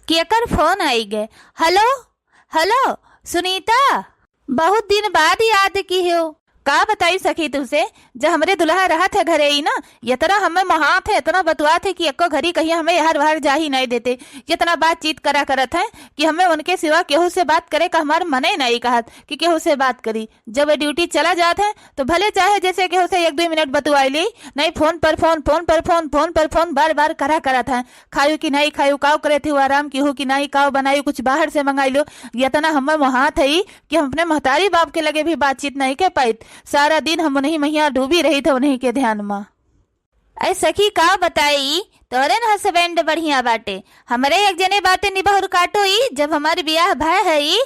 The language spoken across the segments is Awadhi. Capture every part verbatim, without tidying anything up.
केकर फोन आई गे? हेलो, हेलो, सुनीता, बहुत दिन बाद याद किहेउ। का बताई सखी तुहसे, जब हमरे दुल्हा रहत है घरे ही ना, यतना हमें मोहात है, यतना बतुआत है कि एको घड़ी कहिया हमें यहर वहर जाही नाई देते। यतना बातचीत करा करत है कि हमें उनके सिवा केहू से बात करे का हमार मने नाई कहत कि केहू से बात करी। जब वे ड्यूटी चला जात है, तो भले चाहे जैसे केहू से एक दुइ मिनट बतुआई ली, नाई फोन पर फोन, फोन पर फोन, फोन पर फोन बार बार करा करत है। खायू कि नाई खायू, काव करत हिउ, आराम किहू कि नाई, काव बनायू, कुछ बाहर से मंगाई लो। यतना हमें मोहात है कि हम अपने महतारी बाप के लगे भी बातचीत नाई कर पाइत। सारा दिन हम उन्हीं महिया डूबी रहित है, उन्हीं के ध्यान मा। ऐ सखी, का बताई, तोरे न husband बढ़िया बाटे। हमरे एक जने बाटे निबहुर काटो ई, जब हमार बियाह भय है ई,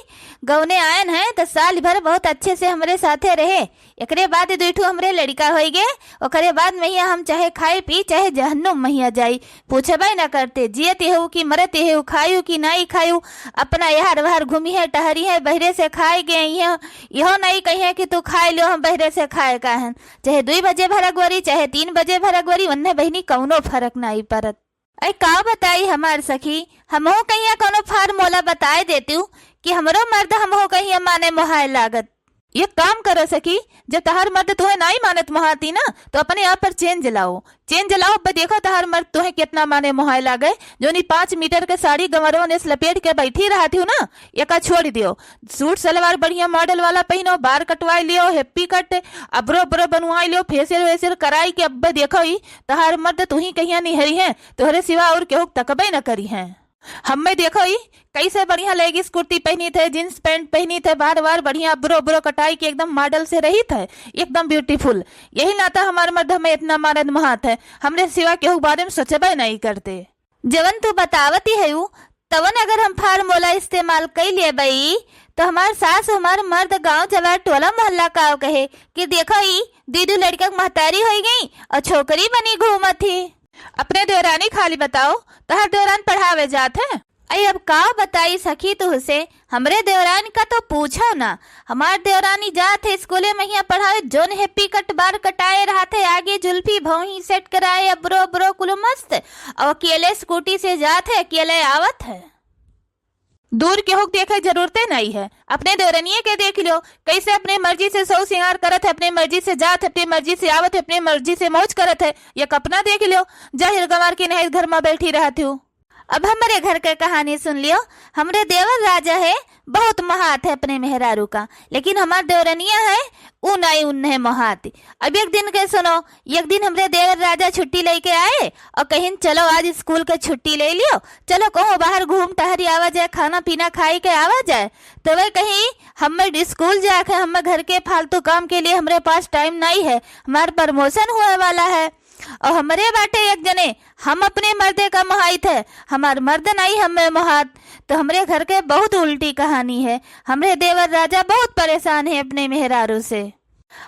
गौने आयन है, त साल भर बहुत अच्छे से हमरे साथे रहे। एकरे बाद दुई ठो हमरे लड़िका होई गे, ओकरे बाद महिया हम चाहे खाई पी, चाहे जहन्नुम महिया जाई, पूछबे न करते, जियत हेउ कि मरत हेउ, खायू कि नाई खायू, अपना यहर वहर घूमी है, टहरी है, बहरे से खाए गे आई है, इहो नाई कही है कि तू खाए लियो, हम बहरे से खाए का हन। चाहे दुई बजे भर अगोरी, चाहे तीन बजे भर अगोरी, उन्हें बहिनी कौनो फरक नाई परत। ऐ का बताई हमार सखी, हमहू कहिया कौनो फार्मूला बताए देतिउ कि हमरो मर्द हमहू कहिया माने मोहाए लागत। एक काम करो सखी, जब तहार मर्द तुहे नाई मानत मोहाती ना, तो अपने आप पर चेंज लाओ, चेंज लाओ। अब देखो तहार मर्द तुहे कितना माने मोहाए लागे, जौनी पाँच मीटर के साड़ी गंवरवा नेस लपेट के बैठी रहत हिउ ना, एका छोड़ दियो। सूट सलवार बढ़िया मॉडल वाला पहिनो, बार कटवाए लियो, हेप्पी कट, अब्रो अब्रो बनवाए लियो, फेशियल वेशियल कराई के अब देखो ही तहार मर्द तुही कहिया निहरी हैं, तोहरे सिवा और केहू तकबे न करी हैं। हम्मे देखो ही कैसे बढ़िया लेगिस कुर्ती पहिनी थे, जींस पैंट पहिनी थे, बार बार बढ़िया अब्रो अब्रो कटाई के एकदम मॉडल से रहित है, एकदम ब्यूटीफुल। यही नाता हमार मर्द हमें इतना मानत मोहात है, हमरे सिवा केहू के बारे में सोचबे नहीं करते। जवन तू बतावती है उ, तवन अगर हम फार्मूला इस्तेमाल कई लेबई, तो हमार सास, हमार मर्द, गांव जवार, टोला मोहल्ला का कहे कि देखो ई दीदू लड़का के महतारी होई गई और छोकरी बनी घूमत ही। अपने देवरानी खाली बताओ, तहर देवरान पढ़ावे जात है? अई अब का बताई सखी तुहसे, हमरे देवरान का तो पूछो ना। हमार देवरानी जात है स्कूले महिया पढ़ावे, जोन हेप्पी कट बार कटाए रहत है, आगे जुल्फी भौही सेट कराए, अब्रो अब्रो कुल मस्त, और अकेले स्कूटी से जात है, अकेले आवत है। दूर केहू के देखे जरूरते नहीं है, अपने देवरनिये के देख लो, कैसे अपने मर्जी से सौ सिंगार करत है, अपने मर्जी से जात है, अपने मर्जी से आवत है, अपने मर्जी से मौज करत है। एक अपना देख लो, जाहिर गंवार के नहीं घर में बैठी रहत हो। अब हमरे घर के कहानी सुन लियो। हमरे देवर राजा है, बहुत मोहात है अपने मेहरारू का, लेकिन हमार देवरनिया है, उ नाई उन्हें मोहात। अब एक दिन के सुनो, एक दिन हमरे देवर राजा छुट्टी लेके आए और कहिन, "चलो आज स्कूल के छुट्टी ले लियो, चलो कहूँ बाहर घूम टहरी आवा जाए, खाना पीना खाई के आवा जाए।" तो वह कहीं, "हमें स्कूल जाके, हमें घर के फालतू काम के लिए हमरे पास टाइम नहीं है, हमार प्रमोशन होए वाला है।" और हमरे बाटे एक जने, हम अपने मर्दे का मोहाइत है, हमार मर्द नहीं हमें मोहात। तो हमरे घर के बहुत उल्टी कहानी है। हमरे देवर राजा बहुत परेशान है अपने मेहरारू से।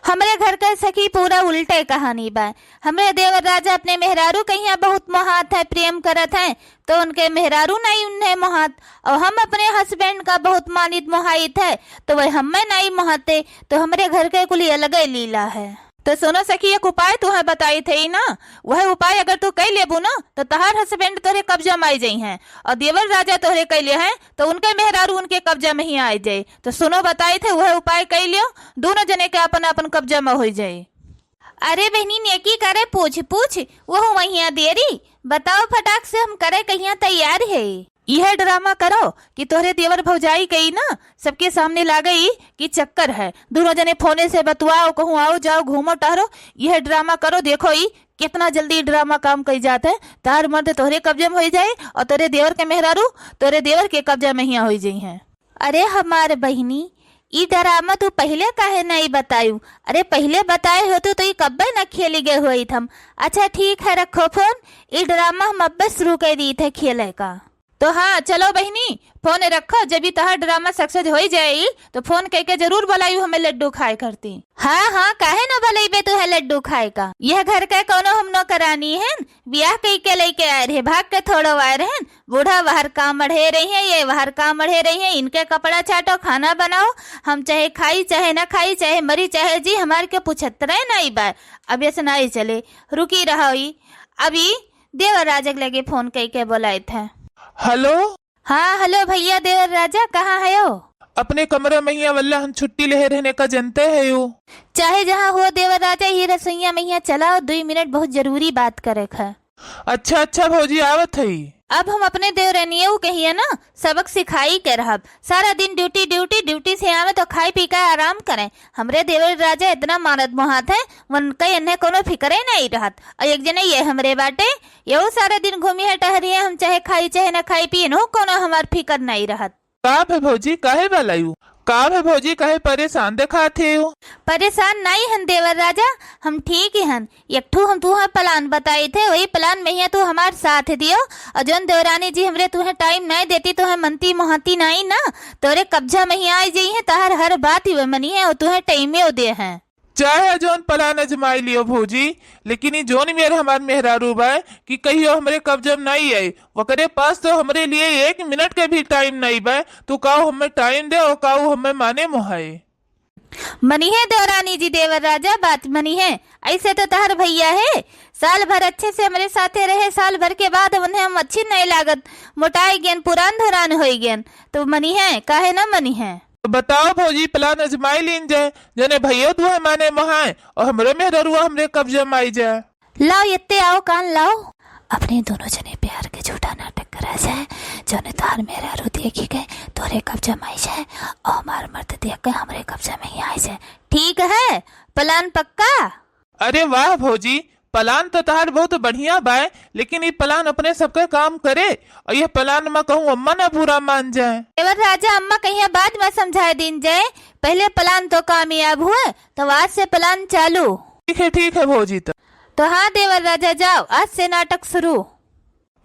हमरे घर के सखी पूरा उल्टे कहानी बा। हमरे देवर राजा अपने मेहरारू कहिया बहुत मोहात है, प्रेम करत है, तो उनके मेहरारू नहीं उन्हें मोहात। और हम अपने हस्बैंड का बहुत मानित मोहाइत है, तो वह हमें नहीं मोहाते। तो हमरे घर के कुल अलगे लीला है। तो सुनो सखी, एक उपाय तुहें बताई थे ही ना, वह उपाय अगर तू कई लेबू ना, तो तहार हस्बैंड तोहरे कब्जा में आई जाई हैं, और देवर राजा तोहरे कई ले हैं, तो उनके मेहरारू उनके कब्जा में ही आई जाए। तो सुनो, बताई थे, वह उपाय कई लियो, दोनों जने के अपन अपन कब्जा में हो जाए। अरे बहनी, नेकी करे पूछ पूछ, वह वहिया देरी, बताओ फटाक से, हम करे कहिया तैयार है। यह ड्रामा करो कि तोहरे देवर भौजाई के ई ना सबके सामने लागई कि चक्कर है, दोनों जने फोने से बतुआओ, कहूँ आओ जाओ, घूमो टहरो, यह ड्रामा करो। देखो ई कितना जल्दी ड्रामा काम कई जात है, तार मर्द तोहरे कब्जे में होई जाए और तोरे देवर के मेहरारू तोरे देवर के कब्जा में हिया होई जाई हैं। अरे हमार बहिनी, ई ड्रामा तू पहिले काहे नहीं बतायू? अरे पहिले बताए होतू तो ई कब्बे न खेली गए होइत हम। अच्छा ठीक है, रखो फोन, ई ड्रामा हम अब्बे शुरू कर दी थे खेले का। तो हाँ, चलो बहिनी, फोन रखो, जब ई तहार ड्रामा सक्सेस होई जाई, तो फोन कइके जरूर बोलायू हमें लड्डू खाए करती। हाँ, हाँ, काहे ना बोलइबे तू है लड्डू खाए का? यह घर के कौनो हम नौकरानी हैं, बियाह कइके लइके आए रहे, भाग के थोड़ो आए रहन। बूढ़ा वहर काम बढ़े रही है, ये वहर काम बढ़े रही है, इनके कपड़ा छाटो, खाना बनाओ, हम चाहे खाई, चाहे ना खाई, चाहे मरी, चाहे जी, हमार के पूछत रहे नाई बा। अब ऐसे नाई चले, रुकी रहो ई। अभी देवर राजा के लगे फोन कइके बोलाइत है। हेलो। हाँ, हेलो भइया देवर राजा, कहाँ हयो? अपने कमरा महिया वल्ला हम छुट्टी लेहे रहने का जनते हयो। चाहे जहाँ हो देवर राजा, ई रसोइया महिया चलाओ, दुई मिनट बहुत जरूरी बात करे क है। अच्छा, अच्छा भौजी, आवत हई। अब हम अपने देवरनियऊ कहिए ना, सबक सिखाई के रहब। सारा दिन ड्यूटी, ड्यूटी, ड्यूटी से आवे तो खाई पी के आराम करें। हमरे देवर राजा इतना मानत मोहात है, उनका इन्हें कोनो फिक्रे नहीं रहत। और एक जने ये हमरे बाटे, यहू सारा दिन घूमी है, टहरी है, हम चाहे खाई चाहे ना खाई पी, इन्हों कोनो हमार फिक्र नहीं रहत। का भे भौजी, काहे बलायू? का भे भौजी, काहे परेशान देखात हेउ? परेशान नाई हन देवर राजा, हम ठीक ही हन। एक ठू हम तुहें plan बताई थे, वही plan में ही तू हमार साथ दियो। और जौन देवरानी जी हमरे तुहें time नाई देती, तुहें मनती मोहती नाई ना, तोरे कब्जा में ही आई जाई है, तहर हर बात ही वे मनी है और तुहें time में दे हैं। चाहे जौन plan अजमाई लियो भौजी, लेकिन ई जौन मेर हमार मेहरारू बा कि कहियो हमरे कब्जा में नाई आए, ओकरे पास तो हमरे लिए एक मिनट के भी time नाई बा। तू काऊ हमें time दे और काऊ हमें माने मोहाए। मनी है देवरानी जी, देवर राजा बात मनी है। ऐसे तो तहर भैया है, साल भर अच्छे से हमरे साथे रहे, साल भर के बाद उन्हें हम अच्छी नहीं लागत, मोटाई गेन, पुरान धुरान होई गेन, तो मनी है, काहे ना मनी है। तो बताओ भौजी, plan अजमाई लीन जाए, जने भैया तू है माने मोहाए और हमरे मेहररुआ हमरे कब्जा में आई जाए। लाओ, इत्ते आओ, कान लाओ। अपने दोनों जने प्यार के झूठा नाटक करा जाए, जौने तोहार मेहरारू देखी के तोरे कब्जा में आई जाए और हमार मर्द देख के हमरे कब्जा में ही आई जाए। ठीक है, plan पक्का? अरे वाह भौजी, plan तो तहार बहुत बढ़िया बाय, लेकिन ई plan अपने सबके काम करे और यह plan में कहूँ अम्मा ना बुरा मान जाए। देवर राजा, अम्मा कहिया बाद में समझाए दीन जाए, पहले plan तो कामयाब हुए, तो आज से plan चालू। ठीक है, ठीक है भौजी, तो तो हाँ देवर राजा, जाओ, आज से नाटक शुरू।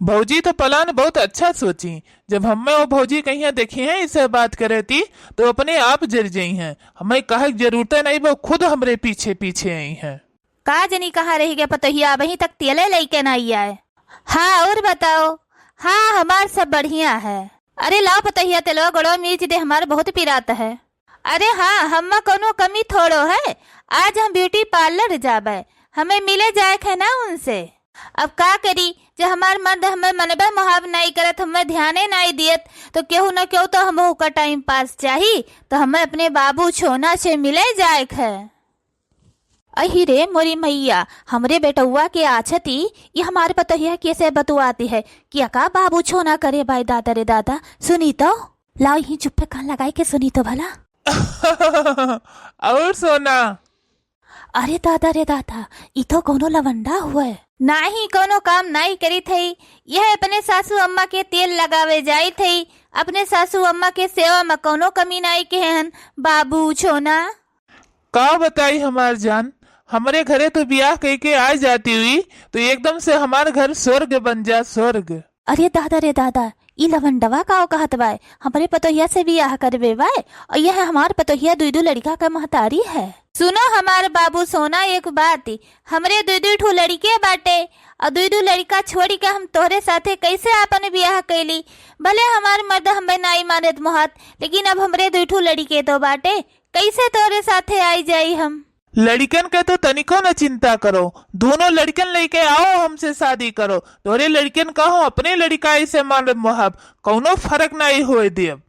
भौजी तो plan बहुत अच्छा सोची। जब हमें वो भौजी कहिया देखी हैं इसे बात करे ती, तो अपने आप जर जाई हैं। हमें कहे की जरूरत नहीं, वो खुद हमरे पीछे पीछे आई हैं। का जनी कहाँ रही गए पतोहिया, अबहीं तक तेले लेके नाई आए। हाँ, और बताओ? हाँ, हमार सब बढ़िया है। अरे लाओ पतोहिया, तेलवा गोड़वा मीज दे, हमार बहुत पिरात है। अरे हाँ, हम्मा कौनो कमी थोड़ो है, आज हम beauty parlour जाबे, हमें मिले जाए के है ना उनसे। अब का करी, जब हमार मर्द हमें मनबे मोहाब नाई करत, हमें ध्याने नाई दियत, तो केहू न केहू तो हमहू का time pass चाही, तो हमें अपने बाबू छोना से मिले जाए के है। अहि रे मोरी मैया, हमरे बेटउआ के आछती, ई हमार पतोहिया कैसे बतुआती है कि अका बाबू छोना करे बाय, दादा रे दादा। सुनी तो, लाओ यहीं चुप्पे कान लगाई के सुनी तो भला। और सोना। अरे दादा रे दादा, ई तो कौनो लवंडा हुए। नाही कौनो काम नाही करी थई, यह अपने सासू अम्मा के तेल लगावे जाई थई, अपने सासू अम्मा के सेवा में कौनो कमी नाही के हन, बाबू छोना। का बताई हमार जान, हमरे घरे तो बियाह कइके आ जाती हुई तो एकदम से हमार घर स्वर्ग बन जा, स्वर्ग। अरे दादा रे दादा, ई लवंडवा का कहत बाय, हमरे पतोहिया से बियाह करबे बाय, और यह हमार पतोहिया दुई दू लड़िका का महतारी है। सुनो हमार बाबू सोना, एक बात, हमरे दुई दुई ठो लड़िके बाटे, और दुई दू लड़िका छोड़ी के हम तोहरे साथे कैसे आपन बियाह कैली? भले हमार मर्द हमें नाई मानत मोहात, लेकिन अब हमरे दुई ठो लड़िके तो बाटे, कैसे तोरे साथे आई जाई हम? लड़िकन के तो तनिको न चिंता करो, दोनों लड़िकन लेके आओ, हमसे शादी करो। तोरे लड़िकन का हो, अपने लड़िका ऐसे मानब मोहब, कौनो फर्क नहीं होए देब।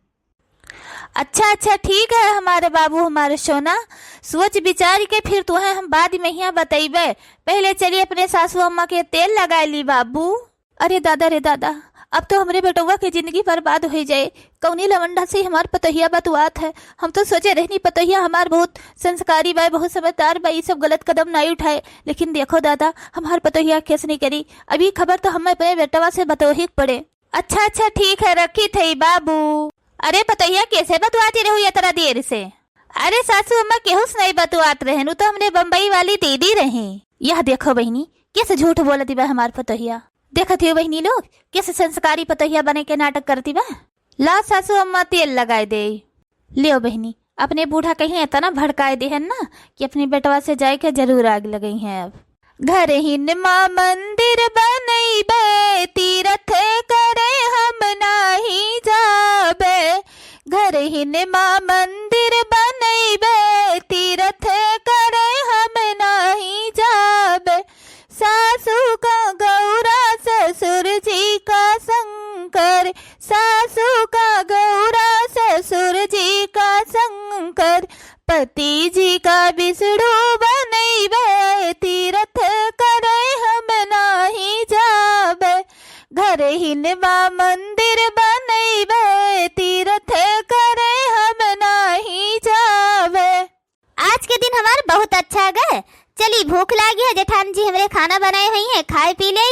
अच्छा, अच्छा, ठीक है हमारे बाबू, हमारे सोना, सोच विचार के फिर तुहें हम बाद में यहाँ बतैबे। पहले चलिए अपने सासू अम्मा के तेल लगाए ली बाबू। अरे दादा रे दादा, अब तो हमरे बेटउआ के जिंदगी बर्बाद होइ जाए। कौनी लवंडा से हमार पतोहिया बतुआत है। हम तो सोचे रहनी पतोहिया हमार बहुत संस्कारी बाय, बहुत समझदार बाय, ई सब गलत कदम नाई उठाए। लेकिन देखो दादा, हमार पतोहिया केस नहीं करी। अभी खबर तो हमें अपने बेटवा से बतोही के पड़े। अच्छा, अच्छा, ठीक है, रखी थई बाबू। अरे पतोहिया, कैसे बतुआती रहू इतना देर से? अरे सासू अम्मा, केहू से नहीं बतुआत रहन, उ तो हमरे बम्बई वाली दीदी रही। यह देखो बहिनी, कैसे झूठ बोलती बा हमार पतोहिया। देखत हो बहिनी लोग, कैसे संस्कारी पतोहिया बने के नाटक करती बा। ला सासू अम्मा, तेल लगाए दे। लियो बहिनी, अपने बूढ़ा कहीं इतना भड़काए देहन ना कि अपने बेटवा से जाए के जरूर आग लगई हैं अब। घरहिन मा मंदिर बनैबे, तीरथ करे हम नाही जाबे। घरहिन मा मंदिर बनैबे, तीरथ करे हम नाही जाबे। सासू का गौरा, ससुर जी का शंकर, सासू तीजी का बिसड़ू बनैबे, तीरथ करे हम नाही जाबे। घर हिनवा मंदिर बनैबे, तीरथ करे हम नाही जाबे। आज के दिन हमार बहुत अच्छा गए। चली, भूख लागी है, जेठान जी हमरे खाना बनाए हुई हैं, खाए पी ले,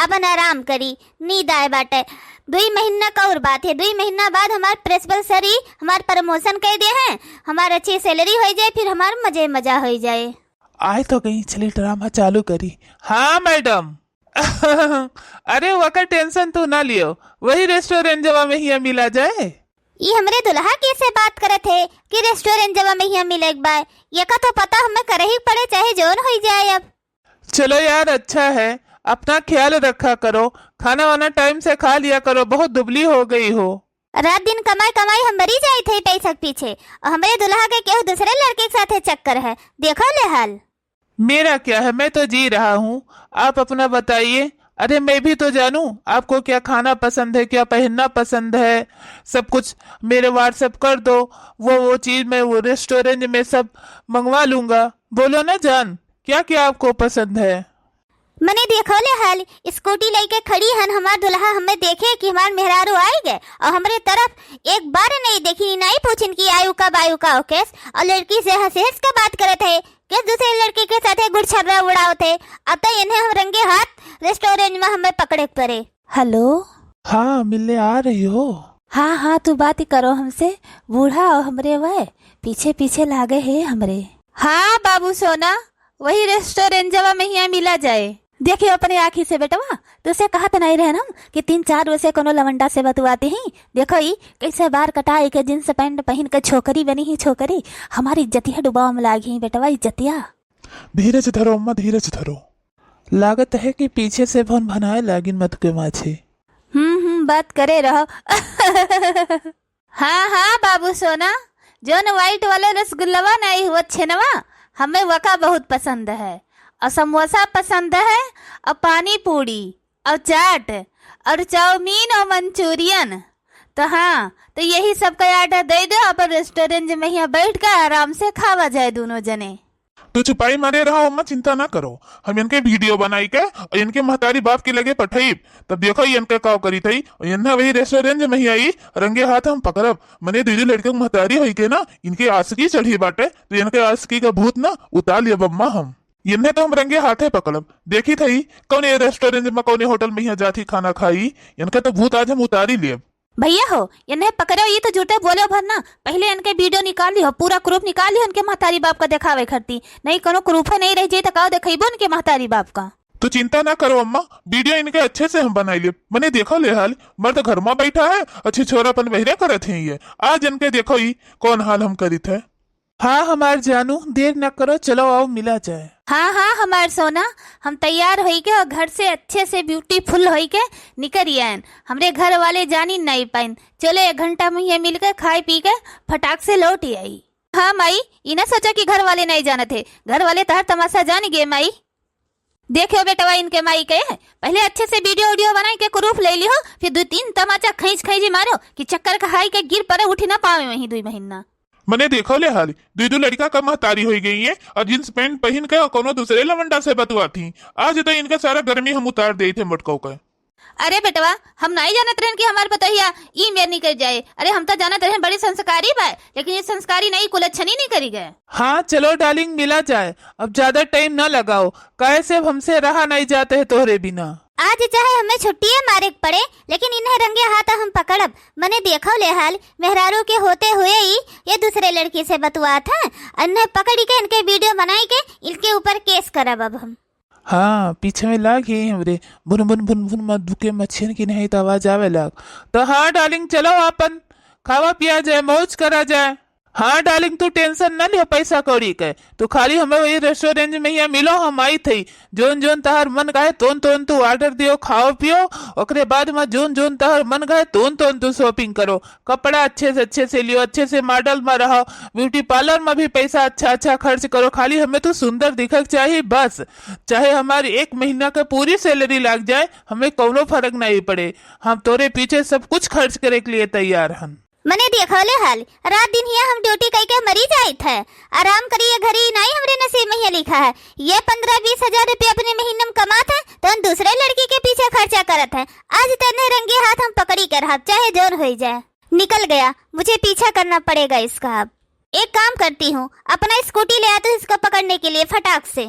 अपन आराम करी, नींद आए बाटे। दुई महीना का और बात है, दुई महीना बाद हमार प्रिंसिपल सर ही हमार प्रमोशन कर दे हैं, हमार अच्छी सैलरी हो जाए, फिर हमार मजे मजा हो जाए। आए तो गई, चली ड्रामा चालू करी। हाँ मैडम। अरे वकर टेंशन तू ना लियो, वही रेस्टोरेंट जवा में हिया मिला जाए। ई हमरे दुल्हा कैसे बात करत है कि रेस्टोरेंट जवा में हिया मिले के बाय? ये का तो पता हमें करही पड़े, चाहे जोन होई जाए। अब चलो यार, अच्छा है, अपना ख्याल रखा करो, खाना वाना टाइम से खा लिया करो, बहुत दुबली हो गई हो। रात दिन कमाई कमाई हम मरी जाए थे पैसा के पीछे, और हमरे दुल्हा के केहू दूसरे लड़के के साथे चक्कर है, देखो ले हाल। मेरा क्या है, मैं तो जी रहा हूँ, आप अपना बताइए। अरे मैं भी तो जानूँ आपको क्या खाना पसंद है, क्या पहनना पसंद है, सब कुछ मेरे WhatsApp कर दो। वो वो चीज़ मैं वो रेस्टोरेंट में सब मंगवा लूँगा। बोलो ना जान, क्या क्या आपको पसंद है? मने देखो ले हाल, स्कूटी लेके खड़ी हन, हमार दुल्हा हमें देखे कि हमार मेहरारू आई गए और हमरे तरफ एक बार नहीं देखी, नहीं पूछिन कि आयु कब, आयु का ओकेस। और लड़की से हंस हंस के बात करत है कि दूसरे लड़के के साथे गुड़छर्रा उड़ावत है। अब तो इन्हें हम रंगे हाथ रेस्टोरेंट में हमें पकड़े के पड़े। हेलो। हाँ, मिलने आ रही हो? हाँ हाँ, तू बात ही करो हमसे। बूढ़ा और हमरे वह पीछे पीछे लागे है हमरे। हाँ बाबू सोना, वही रेस्टोरेंट जवा में हिया मिला जाए। देखियो अपने आँखी से बेटवा, तुसे कहत नहीं रहन हम कि तीन चार रोज से कोनो लवंडा से बतुआती ही। देखो ई कैसे बार कटाई के जींस पैंट पहिन के छोकरी बनी ही छोकरी। हमारी इज्जतिया डुबाव में लागी ही बेटवा, इज्जतिया। धीरज धरो अम्मा, धीरज धरो। लागत है कि पीछे से भन भनाए लागिन मधु के माछी। हम्म हम्म, बात करे रहो। हाँ हाँ बाबू सोना, जौन व्हाइट वाले रसगुल्लवा नहीं हुआ छेनवा, हमें वका बहुत पसंद है। और समोसा पसंद है, और पानी पूरी, और चाट, और चाउमीन, और मंचूरियन। तो हाँ, तो यही सब का ऑर्डर दे दो, अपन रेस्टोरेंट में यहाँ बैठ के आराम से खावा जाए दोनों जने। तू चुपाई मारे रहो अम्मा, चिंता ना करो, हम इनके वीडियो बनाई के और इनके महतारी बाप के लगे पठाइब, तब देखो ये इनके काव करी थई। और इन्हें वही रेस्टोरेंट में ही आई, रंगे हाथ हम पकड़ब। मने दीदी लड़के के महतारी होई के ना, इनके आशिकी चढ़ी बाटे, तो इनके आशिकी का भूत ना उतार लियब अम्मा हम। इन्हें तो हम रंगे हाथे पकड़ब। देखी थई कौन ये रेस्टोरेंट में, कौन ये होटल में यहाँ जाती खाना खाई, इनका तो भूत आज हम उतारी लियब। भैया हो, इन्हें पकड़ो, ये तो झूठे बोलो भर ना। पहले इनके वीडियो निकाल लियो, पूरा प्रूफ निकाल लियो इनके महतारी बाप का देखावे खरती। नहीं कोनो प्रूफ नहीं रह जाए तो काव देखेबो इनके महतारी बाप का। तू चिंता ना करो अम्मा, वीडियो इनके अच्छे से हम बनाई लेब। मने देखो ले हाल, मर्द घर में बैठा है, अच्छी छोरा अपन बहिरे करत है ये। आज इनके देखो ई कौन हाल हम करित है। हाँ हमार जानू, देर न करो, चलो आओ मिला जाए। हाँ हाँ हमार सोना, हम तैयार होई के और घर से अच्छे से ब्यूटीफुल होई के निकल आयन। हमरे घर वाले जानी नहीं पाइन। चलो एक घंटा में ये मिल के खाए पी के फटाक से लौट आई। हाँ माई, ई ना सोचा कि घर वाले नहीं जानत है, घर वाले तहर तमाशा जान गए माई। देखियो बेटवा इनके माई के, पहले अच्छे से वीडियो वीडियो बनाई के प्रूफ ले लियो, फिर दो तीन तमाचा खींच खींची मारो कि चक्कर खाई के गिर पड़े, उठी ना पावे वहीं दुई महीना। मने देखो ले हाल, दुई दो लड़का का महतारी होई गई है और जींस पैंट पहन के और कोनो दूसरे लवंडा से बतुआती। आज तो इनका सारा गर्मी हम उतार दे थे मोटको का। अरे बेटवा, हम नहीं जानत रहन कि हमार पतोहिया ई मेर निकल जाए। अरे हम तो जानत रहन बड़ी संस्कारी बा, लेकिन ये संस्कारी नहीं, कुलच्छनी नहीं करी गए। हाँ चलो डार्लिंग मिला जाए, अब ज्यादा टाइम ना लगाओ, काहे से अब हमसे रहा नहीं जाते है तोहरे बिना। आज चाहे हमें छुट्टिए मारे के पड़े, लेकिन इन्हें रंगे हाथ हम पकड़ब। मने देखो ले हाल, मेहरारू के होते हुए ही ये दूसरे लड़की से बतुआत है। इन्हें पकड़ी के इनके वीडियो बनाई के इनके ऊपर केस करब अब हम। हाँ, पीछे में लाग ही हमरे भुन भुन भुन भुन मधु के मच्छियन की नहीं तो आवाज आवे लाग। तो हाँ डार्लिंग, चलो आपन खावा पिया जाए, मौज करा जाए। हाँ डार्लिंग, तू टेंशन न लियो पैसा कौड़ी के, तू खाली हमें वही रेस्टोरेंट में यहाँ मिलो, हम आई थई। जोन जोन तहर मन कहे तोन तोन तू ऑर्डर दियो, खाओ पियो। ओकरे बाद में जोन जोन तहर मन कहे तोन तोन तू शॉपिंग करो, कपड़ा अच्छे से अच्छे से लियो, अच्छे से मॉडल में रहो, ब्यूटी पार्लर में भी पैसा अच्छा अच्छा खर्च करो। खाली हमें तू सुंदर दिखक चाहिए बस। चाहे हमारे एक महीना का पूरी सैलरी लाग जाए, हमें कौनो फर्क नहीं पड़े। हम तोरे पीछे सब कुछ खर्च करे के लिए तैयार हन। मने देखो ले हाल, रात दिन हिया हम ड्यूटी कई के मरी जाइत है। आराम करिए घरी नाई हमरे नसीब में हिया लिखा है। ये पन्द्रह बीस हजार रुपया अपने महीने में कमात है, तो हम दूसरे लड़की के पीछे खर्चा करत है। आज तने रंगे हाथ हम पकड़ी के रहब, चाहे जौन होई जाए। निकल गया, मुझे पीछा करना पड़ेगा इसका अब। एक काम करती हूँ, अपना स्कूटी ले आती हूँ इसको पकड़ने के लिए फटाक से।